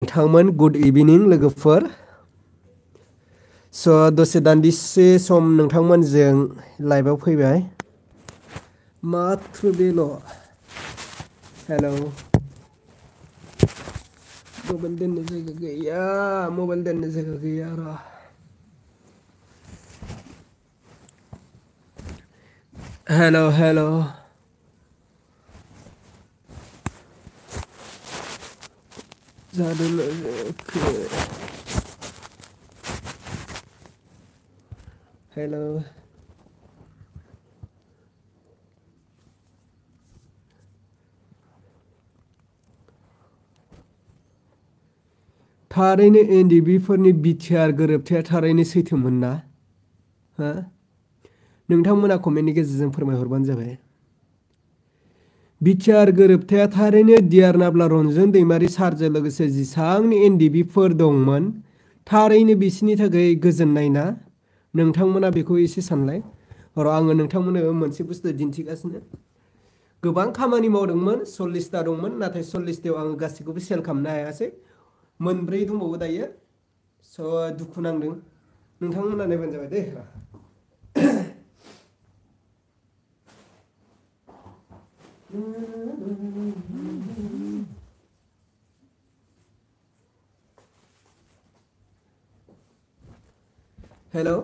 नोंथांमोन गुड इभिनिं लोगोफोर स' दसे दान्दिसे सम नोंथांमोनजों लाइभआव फैबाय माथ्र बेल' हेलौ मबाइल दोननो जायगा गैया मबाइल दोननो जायगा गैया र' हेलौ हेलौ जादों हेलौ थारैनो एनडिबिफोरनि बिटिआर गोरोबथाया थारैनो सैथोमोन ना हो नोंथांमोना कमेन्टनि गेजेरजों फोरमायहरबानो जाबाय बिटिआर गोरोबथाया थारैनो डिआर नाब्ला रन्जन दैमारि सारजों लोगोसे जेसांनि एनडिबिफोर दंमोन थारैनो बिसोरनि थाखाय गोजोननाय ना नोंथांमोना बेखौ एसे सानलाय र' आङो नोंथांमोननो मोनसे बुस्थु दिन्थिगासिनो गोबां खामानि मावदोंमोन 40टा दंमोन नाथाय 40टायाव आङो गासैखौबो सेल खालामनो हायासै मोनब्रै दंबावो दायो स' दुखु नांदों नोंथांमोना नायबानो जाबाय दे हेलौ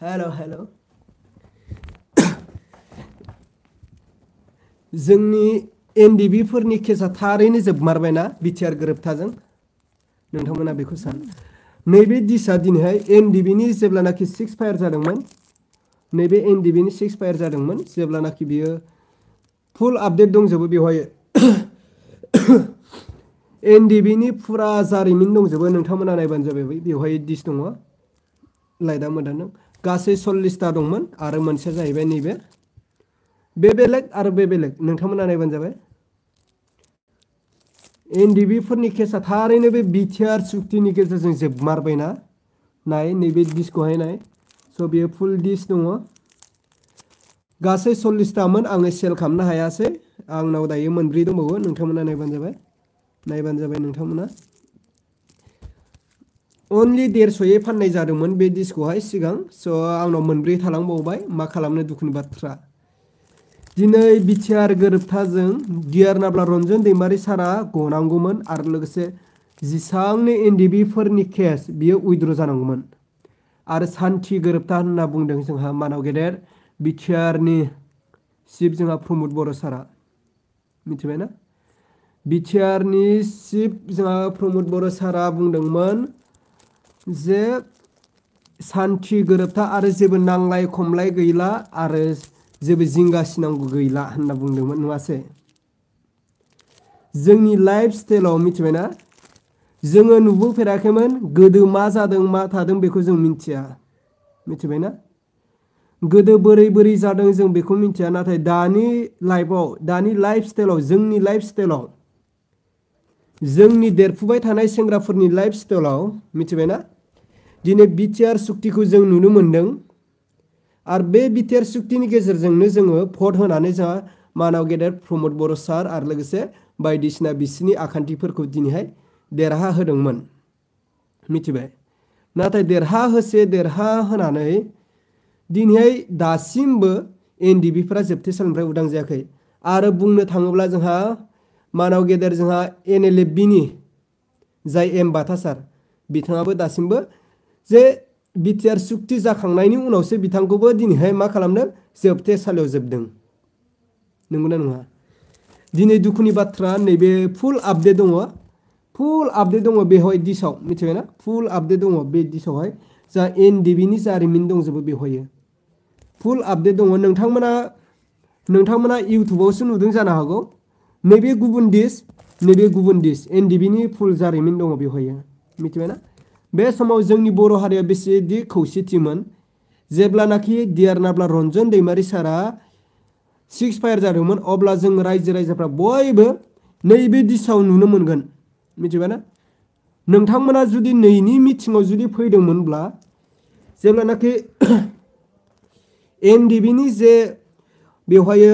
हेलौ हेलौ जोंनि एनडिबिफोरनि केसा थारैनो जोबमारबायना बिटिआर गोरोबथाजों नोंथांमोना बेखौ सान नैबे दिसआ दिनैहाय एनडिबिनि जेब्लानाखि 6 फायार जादोंमोन नैबे एनडिबिनि 6 फायार जादोंमोन जेब्लानाखि बियो फुल आपडेट दंजोबो बेवहाय एनडिबिनि फुरा जारिमिन दंजोबो नोंथांमोना नायबानो जाबाय बेवहाय दिस दङ लाइटआ मोदानदों गासै 40टा दंमोन आरो मोनसेया जाहैबाय नैबे बे बेलेग आरो बे बेलेग नोंथांमोना नायबानो जाबाय एनडिबिफोरनि केसा थारैनो बे बिटिआर सुक्तिनि गेजेरजों जोबमारबायना नाय नैबे दिसखौहाय नाय स' बेयो फुल दिस दङ गासै 40टामोन आङो सेल खालामनो हायासै आंनाव दायो मोनब्रै दंबावो नोंथांमोना नायबानो जाबाय नोंथांमोना अनलि 150 फाननाय जादोंमोन बे दिसखौहाय सिगां स' आंनाव मोनब्रै थालांबावबाय मा खालामनो दुखुनि बाथ्रा दिनै बिटिआर गोरोबथाजों डिआर नाब्ला रन्जन दैमारि सारा गनांगौमोन आरो लोगोसे जेसांनि एनडिबिफोरनि केस बियो उइद्र' जानांगौमोन आरो सान्थि गोरोबथा होनना बुंदों जोंहा मानाव गेदेर बिटिआरनि चिफ जोंहा प्रमद बर' सारा मिथिबायना बिटिआरनि चिफ जोंहा प्रमद बर' सारा बुंदोंमोन जे सान्थि गोरोबथा आरो जेबो नांलाय खमलाय गैला आरो जेबो जिंगासिनांगौ गैला होनना बुंदोंमोन नङासै जोंनि लाइफ स्टाइलाव मिथिबायना जोङो नुबोफेराखैमोन गोदो मा जादों मा थादों बेखौ जों मिथिया मिथिबायना गोदो बोरै जादों जों बेखौ मिथिया नाथाय दानि लाइफआव दानि लाइफ स्टाइलाव जोंनि लाइफ स्टाइलाव जोंनि देरफुबाय थानाय सेंग्राफोरनि लाइफ स्टाइलाव मिथिबायना दिनै बिटिआर सुक्तिखौ जों नुनो मोनदों आरो बे बिटिआर सुक्तिनि गेजेरजोंनो जोङो भट होनानै जोंहा मानाव गेदेर प्रमद बर' सार आरो लोगोसे बायदिसिना बिसिनि आखान्थिफोरखौ दिनैहाय देरहा होदोंमोन मिथिबाय नाथाय देरहा होनानै दिनैहाय दासिमबो एनडिबिफोरा जोबथेसालिनिफ्राय उदां जायाखै आरो बुंनो थाङोब्ला जोंहा मानाव गेदेर जोंहा एनएलएफबिनि जाय एम बाथा सार बिथाङाबो दासिमबो जे बिटिआर सुक्ति जाखांनायनि उनावसो बिथांखौबो दिनैहाय मा खालामदों जोबथेसालियाव जोबदों नंगौना नङा दिनै दुखुनि बाथ्रा नैबे फुल आपडेट दङ बेवहाय दिसाव मिथिबायना फुल आपडेट दङ बे दिसावहाय जा एनडिबिनि जारिमिन दंजोबो बेवहाय फुल आपडेट दङ नोंथांमोना इउटुबावसो नुदों जानो हागौ नैबे गुबुन दिस एनडिबिनि फुल जारिमिन दङ बेवहाय मिथिबायना बे समाव जोंनि बर' हारिया बेसेदि खौसेथिमोन जेब्लानाखि डिआर नाब्ला रन्जन दैमारि सारा 6 फायार जादोंमोन अब्ला जों रायजो राजाफ्रा बयबो नैबे दिसाव नुनो मोनगोन मिथिबायना नोंथांमोना जुदि नैनि मिटिङाव जुदि फैदोंमोनब्ला जेब्लानाखि एनडिबिनि जे बेवहाय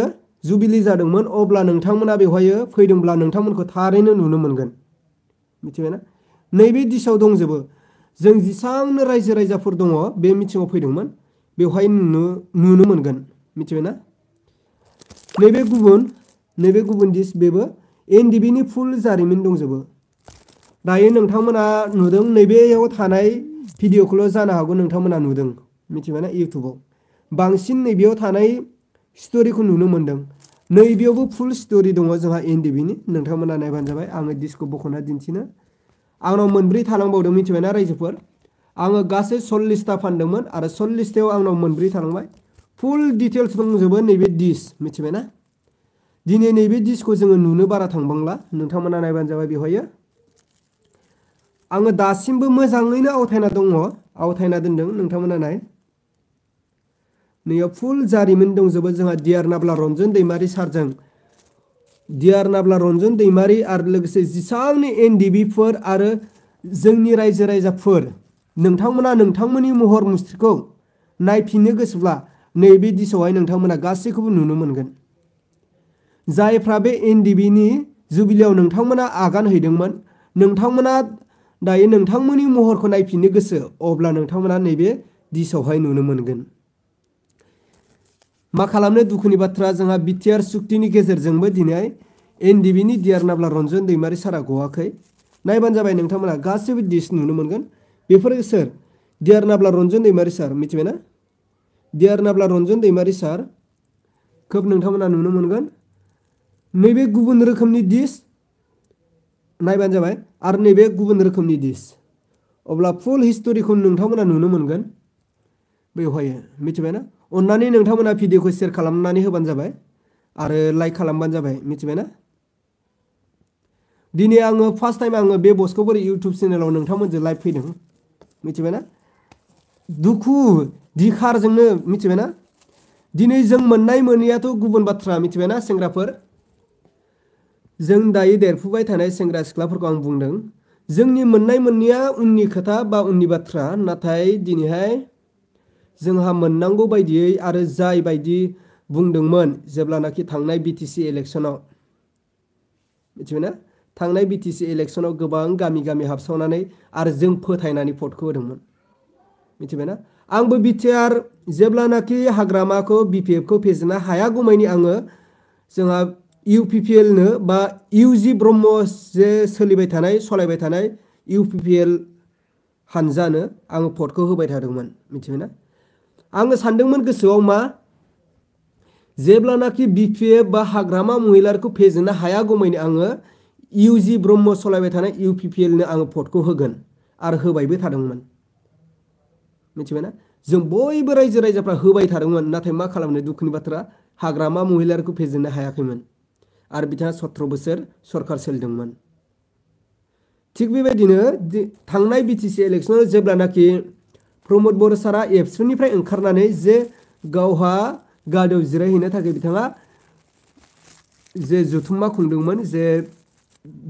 जुबिली जादोंमोन अब्ला नोंथांमोना बेवहाय फैदोंब्ला नोंथांमोनखौ थारैनो नुनो मोनगोन मिथिबायना नैबे दिसाव दंजोबो जों जेसांनो रायजो राजाफोर दङ बे मिथिङाव फैदोंमोन बेवहाय नुनो मोनगोन मिथिबायना नैबे गुबुन दिस बेबो एनडिबिनि फुल जारिमिन दंजोबो दायो नोंथांमोना नुदों नैबेयाव थानाय भिडिअखौल' जानो हागौ नोंथांमोना नुदों मिथिबायना इउटुबाव बांसिन नैबेयाव थानाय स्टोरिखौ नुनो मोनदों नैबेयावबो फुल स्टोरि दङ जोंहा एनडिबिनि नोंथांमोना नायबानो जाबाय आङो दिसखौ बख'ना दिन्थिनो आंनाव मोनब्रै थालांबावदों मिथिबायना रायजोफोर आङो गासै 40टा फानदोंमोन आरो 40टायाव आंनाव मोनब्रै थालांबाय फुल डिटेल्स दंजोबो नैबे दिस मिथिबायना दिनै नैबे दिसखौ जोङो नुनो बारा थांबांला नोंथांमोना नायबानो जाबाय बेवहायो आङो दासिमबो मोजाङैनो आवथायना दोनदों नोंथांमोना नाय नैयाव फुल जारिमिन दंजोबो जोंहा डिआर नाब्ला रन्जन दैमारि सारजों डिआर नाब्ला रन्जन दैमारि आरो लोगोसे जेसांनि एनडिबिफोर आरो जोंनि रायजो राजाफोर नोंथांमोना नोंथांमोननि महर मुस्रिखौ नायफिननो गोसोब्ला नैबे दिसावहाय नोंथांमोना गासैखौबो नुनो मोनगोन जायफ्रा बे एनडिबिनि जुबिलियाव नोंथांमोना आगान हैदोंमोन नोंथांमोना दायो नोंथांमोननि महरखौ नायफिननो गोसो अब्ला नोंथांमोना नैबे दिसावहाय नुनो मोनगोन मा खालामनो दुखुनि बाथ्रा जोंहा बिटिआर सुक्तिनि गेजेरजोंबो दिनै एनडिबिनि डिआर नाब्ला रन्जन दैमारि सारा गवाखै नायबानो जाबाय नोंथांमोना गासैबो दिस नुनो मोनगोन बेफोर सोर डिआर नाब्ला रन्जन दैमारि सार मिथिबायना डिआर नाब्ला रन्जन दैमारि सार खोब नोंथांमोना नुनो मोनगोन नैबे गुबुन रोखोमनि दिस नायबानो जाबाय आरो नैबे गुबुन रोखोमनि दिस अब्ला फुल हिस्टरिखौ नोंथांमोना नुनो मोनगोन बेवहाय मिथिबायना अन्नानै नोंथांमोना भिडिअखौ शेयार खालामनानै होबानो जाबाय आरो लाइक खालामबानो जाबाय मिथिबायना दिनै आङो फार्स्ट टाइम आङो बे बसखौ बोरै इउटुब चेनेलाव नोंथांमोनजों लाइभ फैदों मिथिबायना दुखु दिखारजोंनो मिथिबायना दिनै जों मोननाय मोनैयाथ' गुबुन बाथ्रा मिथिबायना सेंग्राफोर जों दायो देरफुबाय थानाय सेंग्रा सिख्लाफोरखौ आं बुंदों जोंनि मोननाय मोनैया उननि खोथा बा उननि बाथ्रा नाथाय दिनैहाय जोंहा मोननांगौ बायदियै आरो जाय बायदि बुंदोंमोन जेब्लानाखि थांनाय बिटिसि इलेक्सनाव मिथिबायना थांनाय बिटिसि इलेक्सनाव गोबां गामि गामि हाबसावनानै आरो जों फोथायनानै भटखौ होदोंमोन मिथिबायना आंबो बिटिआर जेब्लानाखि हाग्रामाखौ बिपिएफखौ फेजेननो हायागौमानि आङो जोंहा इउपिपिएलनो बा इउजि ब्रह्म जे सलायबाय थानाय इउपिपिएल हानजानो आङो भटखौ होबाय थादोंमोन मिथिबायना आङो सानदोंमोन गोसोआव मा जेब्लानाखि बिपिएफ बा हाग्रामा महिलारिखौ फेजेननो हायागौमानि आङो इउजि ब्रह्म सलायबाय थानाय इउपिपिएलनो आङो भटखौ होगोन आरो होबायबो थादोंमोन मिथिबायना जों बयबो रायजो राजाफ्रा होबाय थादोंमोन नाथाय मा खालामनो दुखुनि बाथ्रा हाग्रामा महिलारिखौ फेजेननो हायाखैमोन आरो बिथाङा 17 बोसोर सरकार सोलिदोंमोन थिग बेबायदिनो थांनाय बिटिसि इलेक्सनाव जेब्लानाखि प्रमद बर' सारा एबसुनिफ्राय ओंखारनानै जे गावहा गादियाव जिरायहैनो थाखाय बिथाङा जे जथुम्मा खुंदोंमोन जे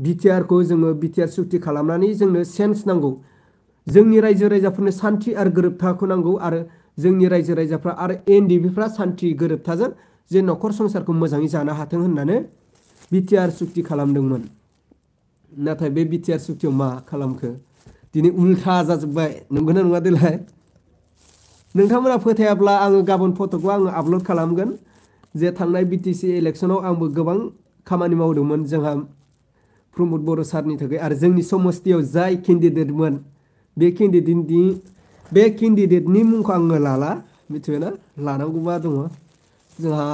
बिटिआरखौ जोङो बिटिआर सुक्ति खालामनानै जोंनो सेन्स नांगौ जोंनि रायजो राजाफोरनो सान्थि आरो गोरोबथाखौ नांगौ आरो जोंनि रायजो राजाफ्रा आरो एनडिबिफ्रा सान्थि गोरोबथाजों जे न'खर संसारखौ मोजाङै जानो हाथों होननानै बिटिआर सुक्ति खालामदोंमोन नाथाय बे बिटिआर सुक्तियाव मा खालामखो दिनै उल्था जाजोब्बाय नंगौना नङा देलाय नोंथांमोना फोथायाब्ला आङो गाबोन फट'खौ आङो आपल'ड खालामगोन जे थांनाय बिटिसि इलेक्सनाव आंबो गोबां खामानि मावदोंमोन जोंहा प्रमद बर' सारनि थाखाय आरो जोंनि समस्तियाव जाय केन्डिडेटमोन बे केन्डिडेटनि मुंखौ आङो लाला मिथिबायना लानांगौबा दङ जोंहा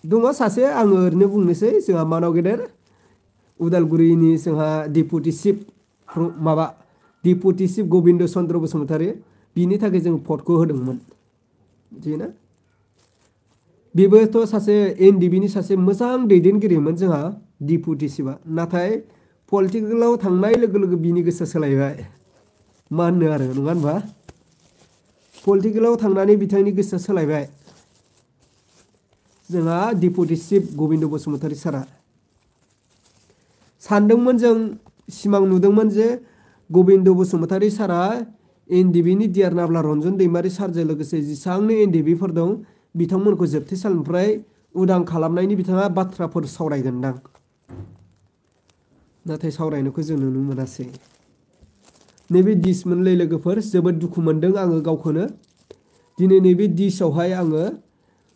दङ सासे आङो ओरैनो बुंनोसै जोंहा मानाव गेदेर उदालगुरिनि जोंहा डिपुटि चिफ गबिन्द चन्द्र बसुमतारी बिनि थाखाय जों भटखौ होदोंमोन मिथिबायना बेबोथ' सासे एनडिबिनि सासे मोजां दैदेनगिरिमोन जोंहा डिपुटि चिफआ नाथाय पलिटिकेलाव थांनाय लोगो लोगो बिनि गोसोआ सोलायबाय मा होननो आरो नङा होनबा पलिटिकेलाव थांनानै बिथांनि गोसोआ सोलायबाय जोंहा डिपुटि चिफ गबिन्द बसुमतारी सारा सानदोंमोन जों सिमां नुदोंमोन जे गबिन्द बसुमतारी सारा एनडिबिनि डिआर नाब्ला रन्जन दैमारि सारजों लोगोसे जेसांनो एनडिबिफोर दं बिथांमोनखौ जोबथेसालिनिफ्राय उदां खालामनायनि बिथाङा बाथ्राफोर सावरायगोनदां नाथाय सावरायनायखौ जों नुनो मोनासै नैबे दिसमोनलै लोगोफोर जोबोद दुखु मोनदों आङो गावखौनो दिनै नैबे दिसावहाय आङो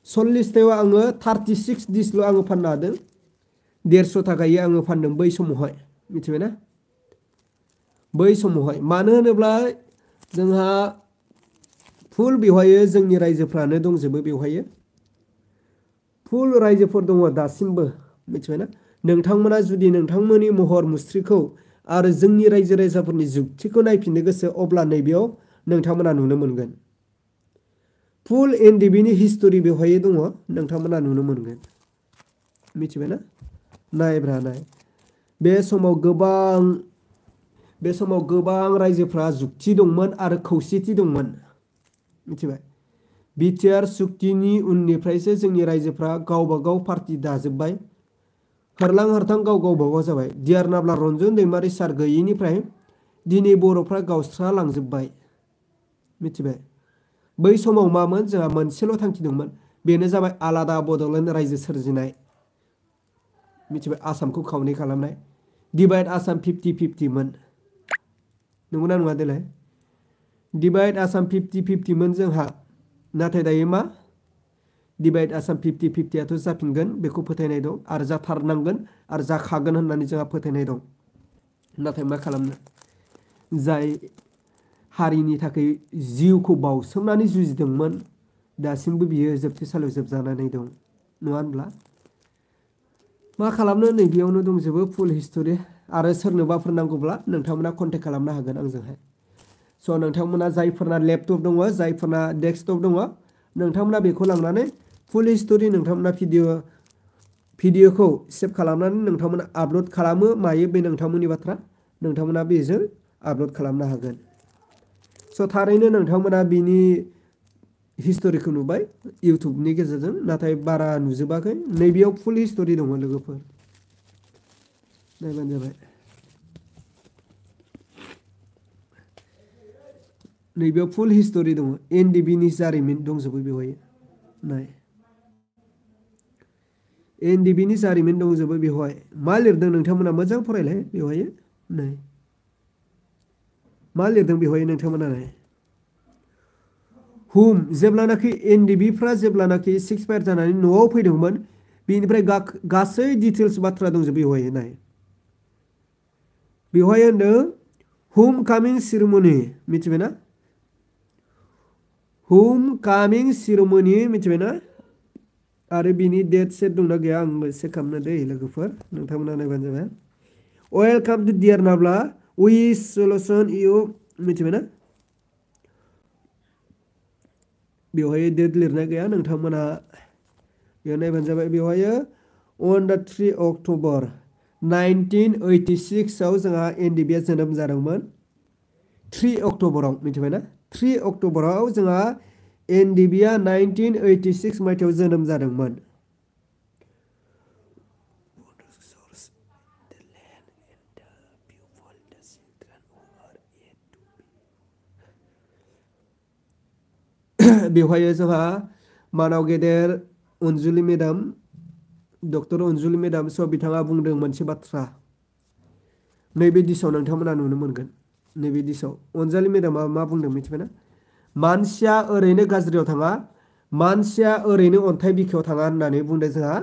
40थायाव आङो 36 दिसल' आङो फाननो हादों 150 थाखायै आङो फानदों बै समावहाय मिथिबायना बै समावहाय मानो होनोब्ला जोंहा फुल बेवहाय जोंनि रायजोफ्रानो दंजोबो बेवहाय फुल रायजोफोर दङ दासिमबो मिथिबायना नोंथांमोना जुदि नोंथांमोननि महर मुस्रिखौ आरो जोंनि रायजो राजाफोरनि जुक्तिखौ नायफिननो गोसो अब्ला नैबेयाव नोंथांमोना नुनो मोनगोन फुल एनडिबिनि हिस्टरि बेवहाय दङ नोंथांमोना नुनो मोनगोन मिथिबायना नायब्रा नाय बे समाव गोबां रायजोफ्रा जुक्ति दंमोन आरो खौसेथि दंमोन मिथिबाय बिटिआर सुक्तिनि उननिफ्रायसो जोंनि रायजोफ्रा गावबा गाव पार्टी दाजोब्बाय हरलां हरथां गावबागाव जाबाय डिआर नाब्ला रन्जन दैमारि सार गैयिनिफ्राय दिनै बर'फ्रा गावस्रालांजोब्बाय मिथिबाय बै समाव मामोन जोंहा मोनसेल' थांखि दंमोन बेनो जाबाय आलादा बड'लेण्ड रायजो सोरजिनाय मिथिबाय आसामखौ खावनै खालामनाय डिभाइड आसाम 50-50 मोन नंगौना नङा देलाय डिभाइड आसाम 50-50 मोन जोंहा नाथाय दायो मा डिभाइड आसाम 50-50 आथ' जाफिनगोन बेखौ फोथायनाय दं आरो जाथारनांगोन आरो जाखागोन होननानै जोंहा फोथायनाय दं नाथाय मा खालामनो जाय हारिनि थाखाय जिउखौ बावसोमनानै जुजिदोंमोन दासिमबो बियो जोबथेसालियाव जोबजानानै दं नङा होनब्ला मा खालामनो नैबेयावनो दंजोबो फुल हिस्टरि आरो सोरनोबाफोर नांगौब्ला नोंथांमोना कन्टेक्ट खालामनो हागोन आंजोंहाय स' नोंथांमोना जायफोरना लेपटप दङ जायफोरना डेस्कटप दङ नोंथांमोना बेखौ लांनानै फुल हिस्टरि नोंथांमोना भिडिअखौ सेभ खालामनानै नोंथांमोना आपल'ड खालामो मायो बे नोंथांमोननि बाथ्रा नोंथांमोना बेजों आपल'ड खालामनो हागोन स' थारैनो नोंथांमोना बिनि हिस्टरिखौ नुबाय इउटुबनि गेजेरजों नाथाय बारा नुजोबाखै नैबेयाव फुल हिस्टरि दङ लोगोफोर नायबानो जाबाय नैबेयाव फुल हिस्टरि दङ एनडिबिनि जारिमिन दंजोबो बेवहाय नाय एनडिबिनि जारिमिन दंजोबो बेवहाय मा लिरदों नोंथांमोना मोजां फरायलाय बेवहाय नाय मा लिरदों बेवहाय नोंथांमोना नाय हुम जेब्लानाखि एनडिबिफ्रा जेब्लानाखि 6 फायार जानानै न'आव फैदोंमोन बेनिफ्राय गासै डिटेल्स बाथ्रा दंजोबो बेवहाय नाय बेवहाय होनदों हुम कामिं सेरेमनि मिथिबायना हुम कामिं सेरेमनि मिथिबायना आरो बिनि डेट सेट दंना गैया आं चेक खालामनो दै लोगोफोर नोंथांमोना नायबानो जाबाय वेलकाम टु डिआर नाब्ला वी सल्युशन इउ मिथिबायना बेवहाय डेट लिरनाय गैया नोंथांमोना बेयाव नायबानो जाबाय बेवहाय on the 3 अक्ट'बर 1986 आव जोंहा एनडिबिआ जोनोम जादोंमोन 3 अक्ट'बराव मिथिबायना 3 अक्ट'बराव जोंहा एनडिबिआ 1986 मायथाइयाव जोनोम जादोंमोन बेवहाय जोंहा मानाव गेदेर Anjuli madam doctor Anjuli madam स' बिथाङा बुंदों मोनसे बाथ्रा नैबे दिसाव नोंथांमोना नुनो मोनगोन नैबे दिसाव अनजुलि मेडामा मा बुंदों मिथिबायना मानसिया ओरैनो गाज्रियाव थाङा मानसिया ओरैनो अन्थाइ बिखायाव थाङा होननानै बुंदों जोंहा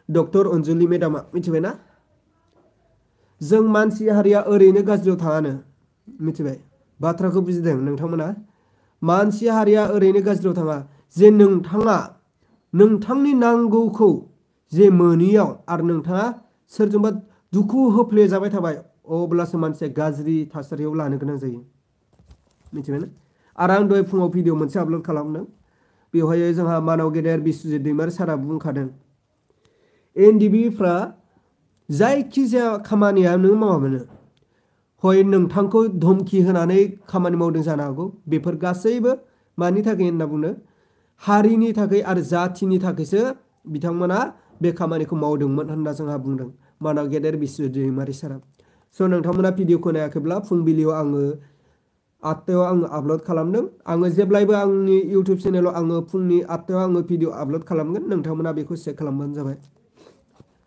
डक्टर अनजुलि मेडामा मिथिबायना जों मानसि हारिया ओरैनो गाज्रियाव थाङानो मिथिबाय बाथ्राखौ बुजिदों नोंथांमोना मानसि हारिया ओरैनो गाज्रियाव थाङा जे नोंथाङा नोंथांनि नांगौखौ जे मोनियाव आरो नोंथाङा सोरजोंबा दुखु होफ्लेजाबाय थाबाय अब्लासो मानसिया गाज्रि थासारियाव लानो गोनां जायो मिथिबायना आरो आं दहाय फुङाव भिडिअ मोनसे आपल'ड खालामदों बेवहाय जोंहा मानाव गेदेर बिस्वजित दैमारि सारा बुंखादों एनडिबिफ्रा जायखिजाया खामानियानो मावा मानो हय नोंथांखौ धमकी होनानै खामानि मावदों जानो हागौ बेफोर गासैबो मानि थाखाय होनना बुंनो हारिनि थाखाय आरो जाथिनि थाखायसो बिथांमोना बे खामानिखौ मावदोंमोन होनना जोंहा बुंदों मानाव गेदेर बिस्वजित दैमारि सारा स' नोंथांमोना भिडिअखौ नायाखैब्ला फुंबिलियाव आङो 8टायाव आङो आपल'ड खालामदों आङो जेब्लायबो आंनि इउटुब चेनेलाव आङो फुंनि 8टायाव आङो भिडिअ आपल'ड खालामगोन नोंथांमोना बेखौ चेक खालामबानो जाबाय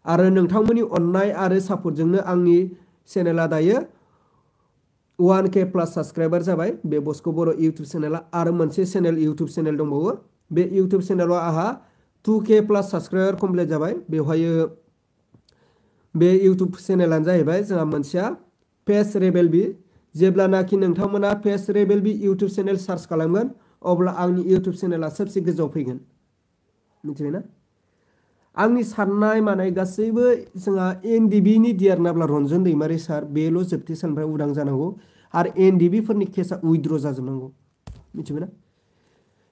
आरो नोंथांमोननि अननाय आरो सापर्टजोंनो आंनि चेनेला दायो 1K प्लस साबस्क्राइबार जाबाय बे बस्क' बर' इउटुब चेनेला आरो मोनसे चेनेल इउटुब चेनेल दंबावो बे इउटुब चेनेलाव आहा 2K प्लस साबस्क्राइबार कमप्लिट जाबाय बेवहायो बे इउटुब चेनेलानो जाहैबाय जोंहा मोनसेया फेस रेबेल बि जेब्लानाखि नोंथांमोना फेस रेबेल बि इउटुब चेनेल सार्च खालामगोन अब्ला आंनि इउटुब चेनेला सबसे गोजौआव फैगोन मिथिबायना आंनि साननाय मानाय गासैबो जोंहा NDB नि देरनाब्ला रन्जन दैमारि सार बेल' जोबथे साननिफ्राय उदां जानांगौ आरो NDB फोरनि केसा उइद्र' जाजोबनांगौ मिथिबायना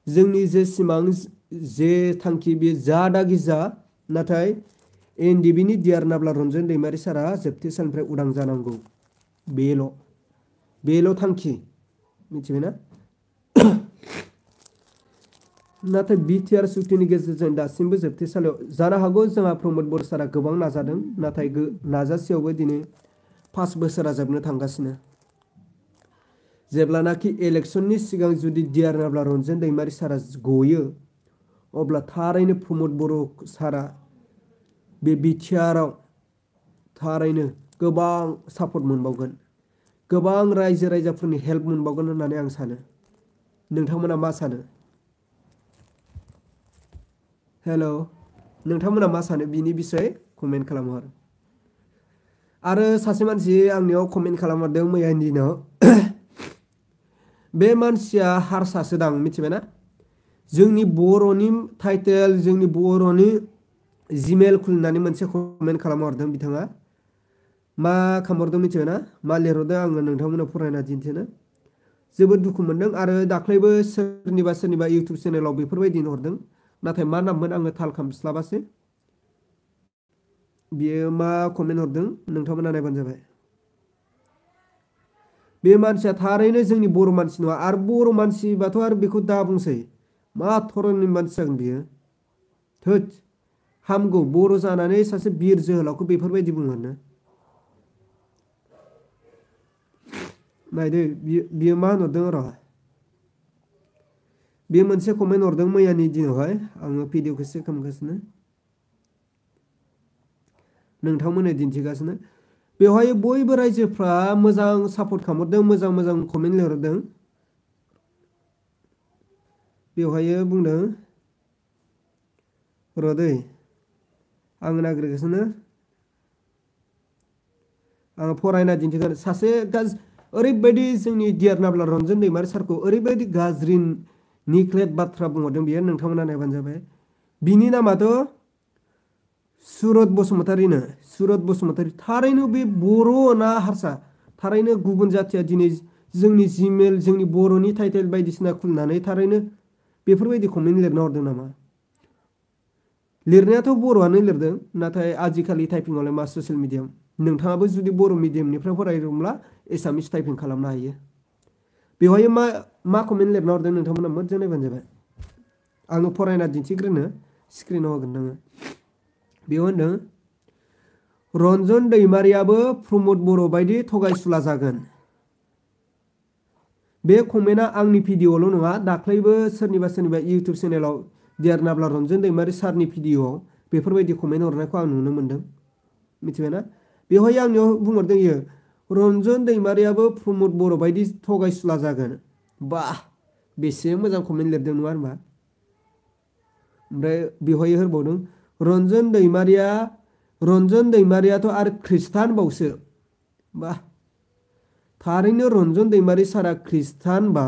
जोंनि जे सिमां जे थांखि बे जादागि जा नाथाय NDB नि देरनाब्ला रन्जन दैमारि सारा जोबथे साननिफ्राय उदां जानांगौ बेल' थांखि मिथिबायना नाथाय बिटिआर सुक्तिनि गेजेरजों दासिमबो जोबथेसालियाव जानो हागौ जोंहा प्रमद बर सारा गोबां नाजादों नाथाय नाजासेयावबो दिनै 5 बोसोरा जोबनो थांगासिनो जेब्लानाखि इलेक्शननि सिगां जुदि देरनाब्ला रन्जन दैमारि सारा गयो अब्ला थारैनो प्रमद बर सारा बे बिटिआराव थारैनो गोबां सापर्ट मोनबावगोन गोबां रायजो राजाफोरनि हेल्प मोनबावगोन होननानै आं सानो नोंथांमोना मा सानो हेलो नोंथांमोना मा सानो बिनि बिषय कमेन्ट खालामहर आरो सासे मानसि आंनियाव कमेन्ट खालामहरदों मैयानि दिनाव बे मानसिया हारसासो दां मिथिबायना जोंनि बर'नि टाइटेल जोंनि बर'नि जिमेल खुलिनानै मोनसे कमेन्ट खालामहरदों बिथाङा मा खालामहरदों मिथिबायना मा लिरहरदों आङो नोंथांमोननो फरायना दिन्थिनो जोबोद दुखु मोनदों आरो दाख्लैबो सोरनिबा इउटुब चेनेलाव बेफोरबायदिनो हरदों नाथाय मा नाममोन आङो थाल खालामस्लाबासै बियो मा कमेन्ट हरदों नोंथांमोना नायबानो जाबाय बे मानसिया थारैनो जोंनि बर' मानसि नङा आरो बर' मानसिबाथ' आरो बेखौ दा बुंसै मा धरननि मानसि जागोन बियो थोद हामगौ बर' जानानै सासे बिर जोहोलावखौ बेफोरबायदि बुंहरनो नायदो बियो मा होनहरदों र' बे मोनसे कमेन्ट हरदों मैयानि दिनावहाय आङो भिडिअखौ चेक खालामगासिनो नोंथांमोननो दिन्थिगासिनो बेवहाय बयबो रायजोफ्रा मोजां सापर्ट खालामहरदों मोजां कमेन्ट लिरहरदों बेवहाय बुंदों र' दै आं नागिरगासिनो आं फरायना दिन्थिगोन सासे ओरैबायदि जोंनि देरनाब्ला रन्जन दैमारि सारखौ ओरैबायदि गाज्रि निग्लेक्ट बाथ्रा बुंहरदों बियो नोंथांमोना नायबानो जाबाय बिनि नामाथ' सुरत बसुमतारी थारैनो बे बर' ना हारसा थारैनो गुबुन जाथिया दिनै जोंनि जिमेल जोंनि बर'नि टाइटेल बायदिसिना खुलिनानै थारैनो बेफोरबायदि कमेन्ट लिरना हरदों नामा लिरनायाथ' बर'आनो लिरदों नाथाय आजिखालि टाइपिंआवलाय मा ससियेल मिडियाम नोंथाङाबो जुदि बर' मिडियामनिफ्राय फरायदोंब्ला एसामिस टाइपिं खालामनो हायो बेवहाय मा कमेन्ट लिरना हरदों नोंथांमोना मोजां नायबानो जाबाय आङो फरायना दिन्थिग्रोनो स्क्रिनाव होगोन नोङो बेयाव होनदों रन्जन दैमारियाबो प्रमद बर' बायदि थगायसुला जागोन बे कमेन्टआ आंनि भिडिअ'ल' नङा दाख्लैबो सोरनिबा इउटुब चेनेलाव देरनाब्ला रन्जन दैमारि सारनि भिडिअ'आव बेफोरबायदि कमेन्ट हरनायखौ आं नुनो मोन्दों मिथिबायना बेवहाय आंनियाव बुंहरदों इयो रन्जन दैमारियाबो प्रमद बर' बायदि थगायसुला जागोन बा बेसे मोजां कमेन्ट लिरदों नङा होनबा ओमफ्राय बेवहाय होरबावदों रन्जन दैमारियाथ' आरो खृष्टान बावसो बा थारैनो रन्जन दैमारि सारा खृष्टान बा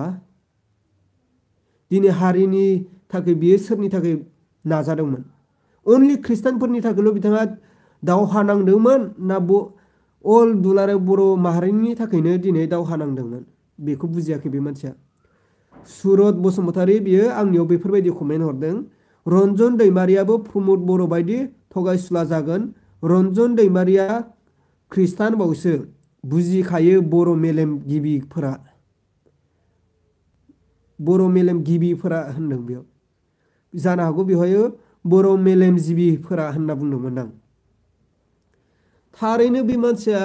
दिनै हारिनि थाखाय बियो सोरनि थाखाय नाजादोंमोन अनलि खृष्टानफोरनि थाखायल' बिथाङा दावहा नांदोंमोन ना अल दुलाराय बर' माहारिनि थाखायनो दिनै दावहा नांदोंमोन बेखौ बुजियाखै बे मानसिया सुरत बसुमतारी बियो आंनियाव बेफोरबायदि कमेन्ट हरदों रन्जन दैमारियाबो प्रमद बर' बायदि थगायसुला जागोन रन्जन दैमारिया खृष्टान बावसो बुजिखायो बर' मेलेमगिबिफोरा होनदों बेयाव जानो हागौ बेवहाय बर' मेलेमजिबिफोरा होनना बुंदोंमोन आं थारैनो बे मानसिया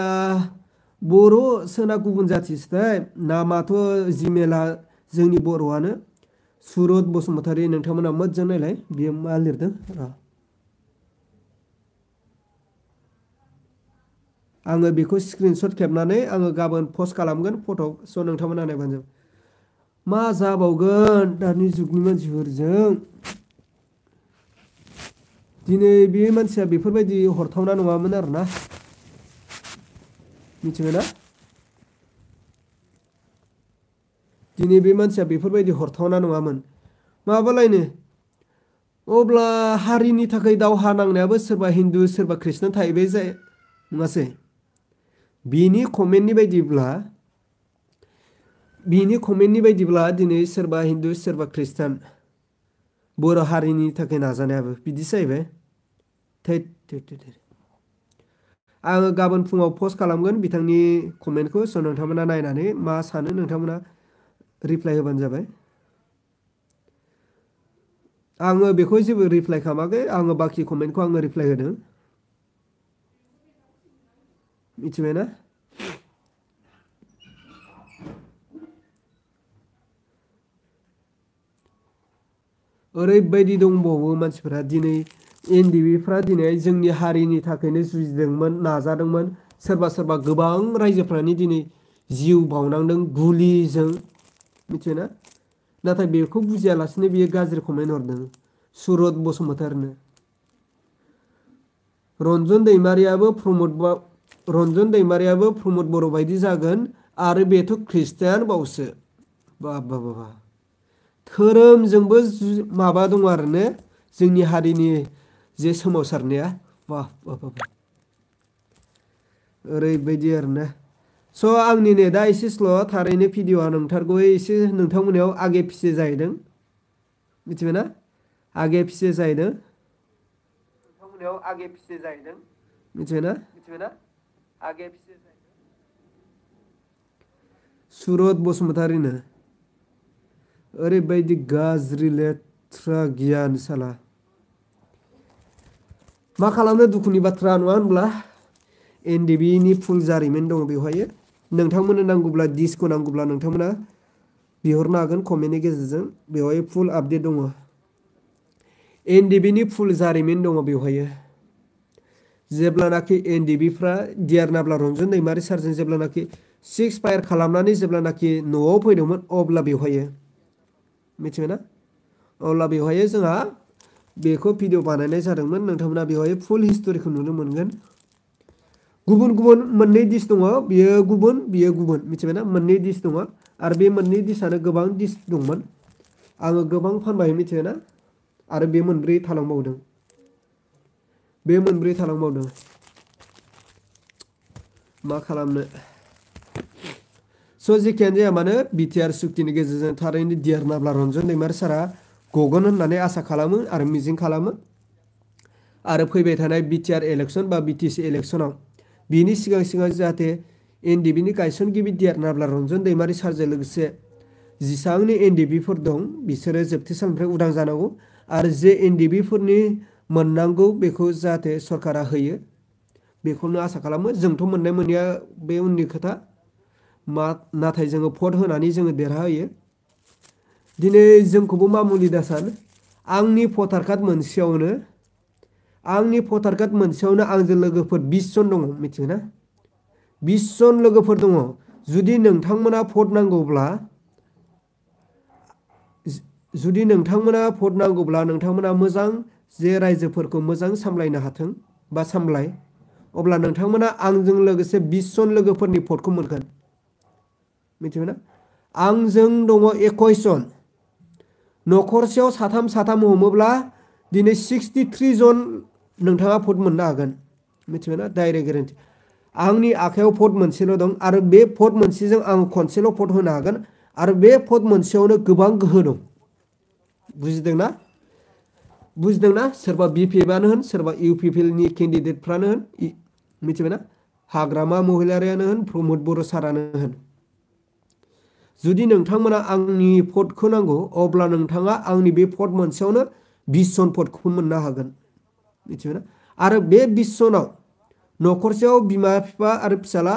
बर' सोना गुबुन जाथिसोथाय नामाथ' जिमेला जोंनि बर'आनो सुरत बसुमतारी नोंथांमोना मोजां नायलाय बियो मा लिरदों आङो बेखौ स्क्रिनशट खेबनानै आङो गाबोन पस्ट खालामगोन फट' स' नोंथांमोना नायबानो जाबाय मा जाबावगोन दानि जुगनि मानसिफोरजों दिनै बे मानसिया बेफोरबायदि हरथावना नङामोन आरोना मिथिबायना दिनै बे मानसिया बेफोरबायदि हरथावना नङामोन माबालायनो अब्ला हारिनि थाखाय दावहा नांनायाबो सोरबा हिन्दु सोरबा ख्रिस्टान थाहैबाय जाय नङासै बिनि कमेन्टनि बायदिब्ला दिनै सोरबा हिन्दु सोरबा ख्रिस्टान बर' हारिनि थाखाय नाजानायाबो बिदिसो जाहैबाय आङो गाबोन फुङाव पस्ट खालामगोन बिथांनि कमेन्टखौ स' नोंथांमोना नायनानै मा सानो नोंथांमोना रिप्लाइ होबानो जाबाय आङो बेखौ जेबो रिप्लाइ खालामाखै आङो बाखि कमेन्टखौ आङो रिप्लाइ होदों मिथिबायना ओरैबायदि दंबावो मानसिफोरा दिनै एनडिबिफ्रा दिनै जोंनि हारिनि थाखायनो जुजिदोंमोन नाजादोंमोन सोरबा सोरबा गोबां रायजोफ्रानो दिनै जिउ बावनांदों गुलिजों मिथिबायना नाथाय बेखौ बुजियालासिनो बियो गाज्रि कमेन्ट हरदों सुरत बसुमतारिनो रन्जन दैमारियाबो प्रमद बर' बायदि जागोन आरो बेथ' ख्रिस्टान बावसो बाबा धोरोमजोंबो माबा दङ आरो ने जोंनि हारिनि जे सोमावसारनाया बाह ओरैबायदि आरोना स' आंनि नेटआ एसे स्ल' थारैनो भिडिअ'आ नोंथारगौ एसे नोंथांमोननियाव आगे फिसे जाहैदों मिथिबायना आगे फिसे जाहैदों नोंथांमोननियाव आगे फिसे जाहैदों मिथिबायना आगे फिसे जाहैदों सुरत बसुमतारिनो ओरैबायदि गाज्रि लेथ्रा गियान साला मा खालामनो दुखुनि बाथ्रा नङा होनब्ला एनडिबिनि फुल जारिमिन दङ बेवहाय नोंथांमोननो नांगौब्ला डिसखौ नांगौब्ला नोंथांमोना बिहरनो हागोन कमेन्टनि गेजेरजों बेवहाय फुल आपडेट दङ एनडिबिनि फुल जारिमिन दङ बेवहाय जेब्लानाखि एनडिबिफ्रा डिआर नाब्ला रन्जन दैमारि सारजों जेब्लानाखि सिक्स फायार खालामनानै जेब्लानाखि न'आव फैदोंमोन अब्ला बेवहाय मिथिबायना अब्ला बेवहाय जोंहा बेखौ भिडिअ बानायनाय जादोंमोन नोंथांमोना बेवहाय फुल हिस्ट'रिखौ नुनो मोनगोन गुबुन गुबुन मोननै डिस दङ बियो गुबुन मिथिबायना मोननै डिस दङ आरो बे मोननै डिसआनो गोबां डिस दंमोन आङो गोबां फानबाय मिथिबायना आरो बे मोनब्रै थालांबावदों मा खालामनो स' जेखियानो जाया मानो बिटिआर सुक्तिनि गेजेरजों थारैनो डिआर नाब्ला रन्जन दैमारि सारा गगोन होननानै आसा खालामो आरो मिजिं खालामो आरो फैबाय थानाय बिटिआर इलेक्सन बा बिटिसि इलेक्सनाव बिनि सिगां जाहाथे एनडिबिनि गायसनगिरि डिआर नाब्ला रन्जन दैमारि सारजों लोगोसे जेसेबांनि एनडिबिफोर दं बिसोरो जोबथेसालिनिफ्राय उदां जानांगौ आरो जे एनडिबिफोरनि मोननांगौ बेखौ जाहाथे सरकारा होयो बेखौनो आसा खालामो जोंथ' मोननाय मोनैया बे उननि खोथा नाथाय जोङो भट होनानै जोङो देरहाहोयो दिनै जोंखौबो मामुलि दासान आंनि भटार कार्ड मोनसेयावनो आंजों लोगोफोर 20 जन दङ मिथिगोना 20 जन लोगोफोर दङ जुदि नोंथांमोना भट नांगौब्ला नोंथांमोना मोजां जे रायजोफोरखौ मोजां सामलायनो हाथों बा सामलाय अब्ला नोंथांमोना आंजों लोगोसे 20 जन लोगोफोरनि भटखौ मोनगोन मिथिबायना आंजों दङ 21 जन न'खरसेयाव साथाम हमोब्ला दिनै 63 जन नोंथाङा भट मोननो हागोन मिथिबायना डाइरेक्ट गेरेन्टि आंनि आखायाव भट मोनसेल' दं आरो बे भट मोनसेजों आं खनसेल' भट होनो हागोन आरो बे भट मोनसेयावनो गोबां गोहो दं बुजिदोंना सोरबा बिपिएफआनो होन सोरबा इउपिपिएलनि केन्डिडेटफ्रानो होन मिथिबायना हाग्रामा महिलारियानो होन प्रमद बर' सारानो होन जुदि नोंथांमोना आंनि भटखौ नांगौ अब्ला नोंथाङा आंनि बे भट मोनसेयावनो 20 जन भटखौ मोननो हागोन मिथिबायना आरो बे 20 जनाव न'खरसेयाव बिमा बिफा आरो फिसाला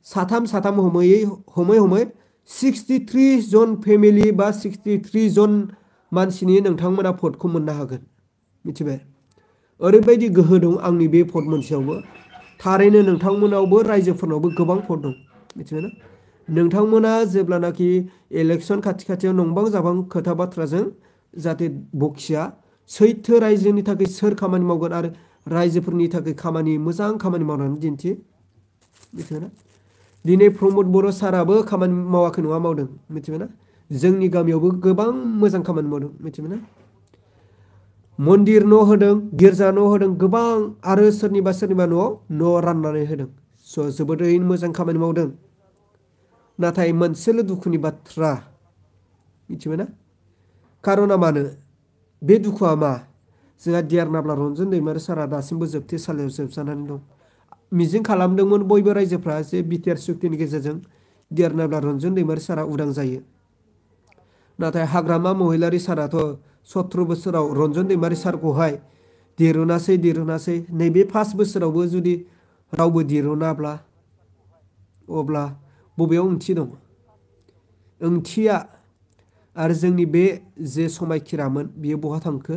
साथाम हमै 63 जन फेमिलि बा 63 जन मानसिनि नोंथांमोना भटखौ मोननो हागोन मिथिबाय ओरैबायदि गोहो दं आंनि बे भट मोनसेयावबो थारैनो नोंथांमोनावबो रायजोफोरनावबो गोबां भट दं मिथिबायना नोंथांमोना जेब्लानाखि इलेक्सन खाथियाव नंबां जाबां खोथा बाथ्राजों जाहाथे बखिया सैथो रायजोनि थाखाय सोर खामानि मावगोन आरो रायजोफोरनि थाखाय खामानि मोजां खामानि मावनानै दिन्थि मिथिबायना दिनै प्रमद बर' साराबो खामानि मावाखै नङा मावदों मिथिबायना जोंनि गामियावबो गोबां मोजां खामानि मावदों मिथिबायना मन्दिर न' होदों गिर्जा न' होदों गोबां आरो सोरनिबा न' राननानै होदों स' जोबोदैनो मोजां खामानि मावदों नाथाय मोनसेल' दुखुनि बाथ्रा मिथिबायना खारना मानो बे दुखुआ मा जोंहा देरनाब्ला रन्जन दैमारि सारा दासिमबो जोबथेसालियाव जोबजानानै दं मिजिं खालामदोंमोन बयबो रायजोफ्रा जे बिटिआर सुक्तिनि गेजेरजों देरनाब्ला रन्जन दैमारि सारा उदां जायो नाथाय हाग्रामा महिलारि साराथ' 17 बोसोराव रन्जन दैमारि सारखौहाय दिरुनासै नैबे 5 बोसोरावबो जुदि रावबो दिरुनाब्ला अब्ला बबेयाव ओंथि दं ओंथिया आरो जोंनि बे जे समायखिरामोन बियो बहा थांखो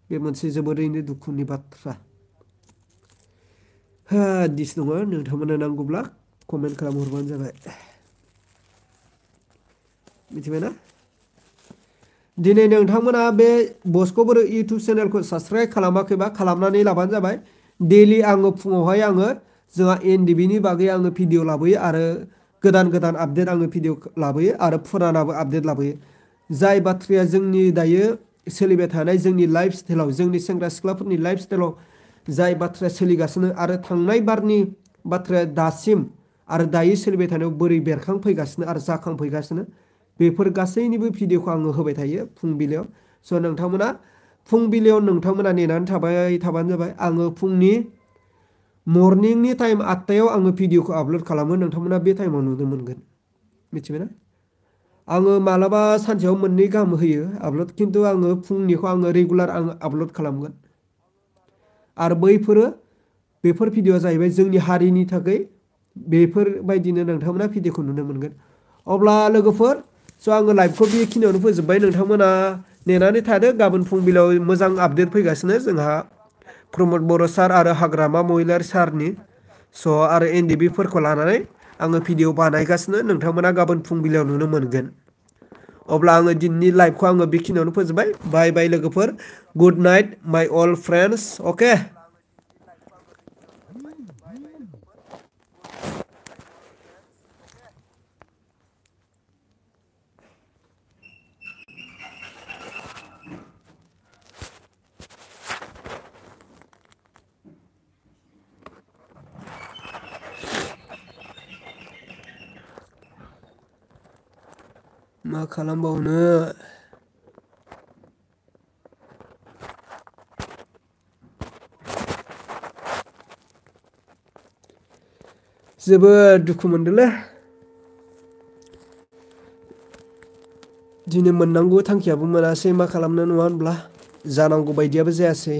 बे मोनसे जोबोरैनो दुखुनि बाथ्रा दिस दङ नोंथांमोना नांगौब्ला कमेन्ट खालामहरबानो जाबाय मिथिबायना दिनै नोंथांमोना बे बस्क'बर इउटुब चेनेलखौ साबस्क्राइब खालामाखैबा खालामनानै लाबानो जाबाय डेलि आङो फुङावहाय जोंहा एनडिबिनि बागै आङो भिडिअ लाबोयो आरो गोदान आपडेट आङो भिडिअ लाबोयो आरो फुरानाबो आपडेट लाबोयो जाय बाथ्राया जोंनि दायो सोलिबाय थानाय जोंनि लाइफ स्टाइलाव जोंनि सेंग्रा सिख्लाफोरनि लाइफ स्टाइलाव जाय बाथ्राया सोलिगासिनो आरो थांनाय बारनि बाथ्राया दासिम आरो दायो सोलिबाय थानायाव बोरै बेरखांफैगासिनो आरो जाखांफैगासिनो बेफोर गासैनिबो भिडिअखौ आङो होबाय थायो फुंबिलियाव स' नोंथांमोना फुंबिलियाव नोंथांमोना नेनानै थाबानो जाबाय आङो फुंनि मर्निंनि टाइम 8टायाव आङो भिडिअखौ आपल'ड खालामो नोंथांमोना बे टाइमाव नुनो मोनगोन मिथिबायना आङो मालाबा सानसेयाव मोननै गाहाम होयो आपल'ड खिन्थु आङो फुंनिखौ आङो रेगुलार आङो आपल'ड खालामगोन आरो बेफोर भिडिअआ जाहैबाय जोंनि हारिनि थाखाय बेफोरबायदिनो नोंथांमोना भिडिअखौ नुनो मोनगोन अब्ला लोगोफोर स' आङो लाइभखौ बेखिनियावनो फोजोबबाय नोंथांमोना नेनानै थादो गाबोन फुंबिलियाव मोजां आपडेट फैगासिनो जोंहा प्रमद बर' सार आरो हाग्रामा महिलारि सारनि स' आरो एनडिबिफोरखौ लानानै आङो भिडिअ बानायगासिनो नोंथांमोना गाबोन फुंबिलियाव नुनो मोनगोन अब्ला आङो दिनैनि लाइभखौ आङो बेखिनियावनो फोजोबबाय बाय बाय लोगोफोर गुड नाइट माय अल फ्रेन्ड्स अके मा खालामबावनो जोबोद दुखु मोनदोंलै दिनै मोननांगौ थांखियाबो मोनासै मा खालामनो नङा होनब्ला जानांगौ बायदियाबो जायासै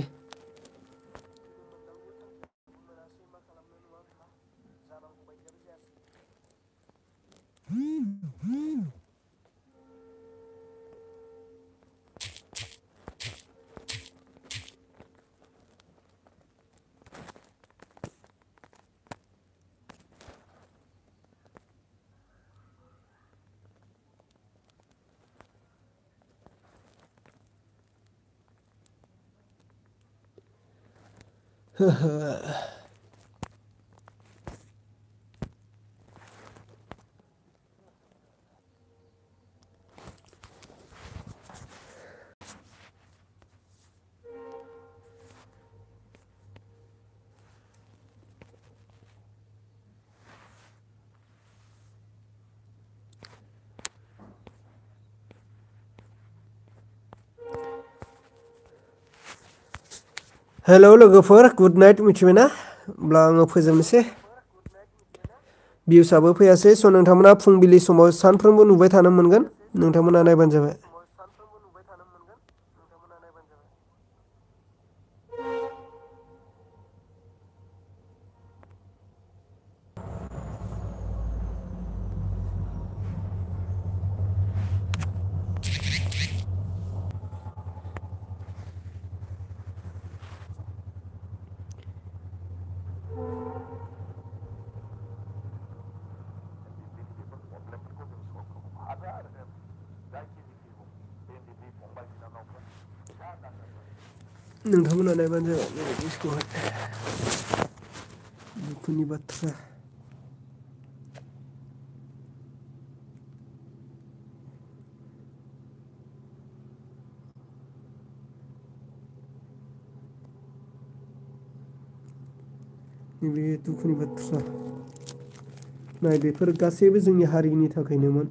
हेलौ लोगोफोर गुड नाइट मिथिबायना होमब्ला आङो फोजोबनोसै भिउसआबो फैयासै स' नोंथांमोना फुंबिलि समाव सानफ्रोमबो नुबाय थानो मोनगोन नोंथांमोना नायबानो जाबाय नोंथांमोना नायबानो जाबाय दिसखौहाय दुखुनि बाथ्रा नैबे दुखुनि बाथ्रा नाय बेफोर गासैबो जोंनि हारिनि थाखायनोमोन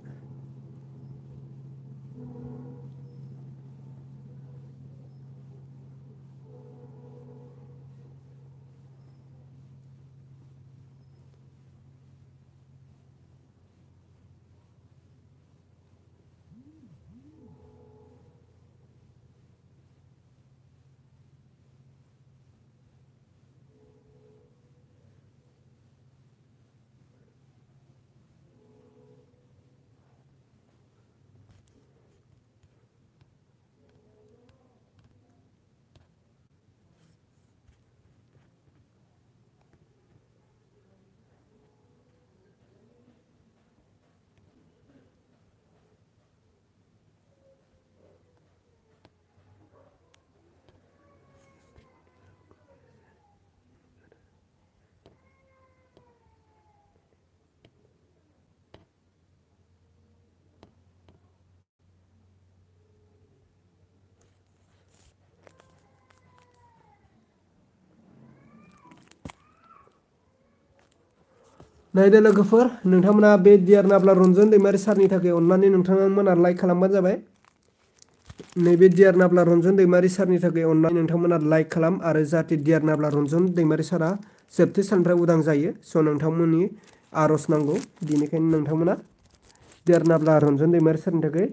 नायदो लोगोफोर नोंथांमोना बे डियार नाब्ला रन्जन दैमारि सारनि थाखाय अननानै नोंथांमोना लाइक खालामबानो जाबाय नैबे डियार नाब्ला रन्जन दैमारि सारनि थाखाय अननानै नोंथांमोना लाइक खालाम आरो जाहाथे डियार नाब्ला रन्जन दैमारि सारा जोबथे साननिफ्राय उदां जायो स' नोंथांमोननि आर'ज नांगौ बेनिखायनो नोंथांमोना डियार नाब्ला रन्जन दैमारि सारनि थाखाय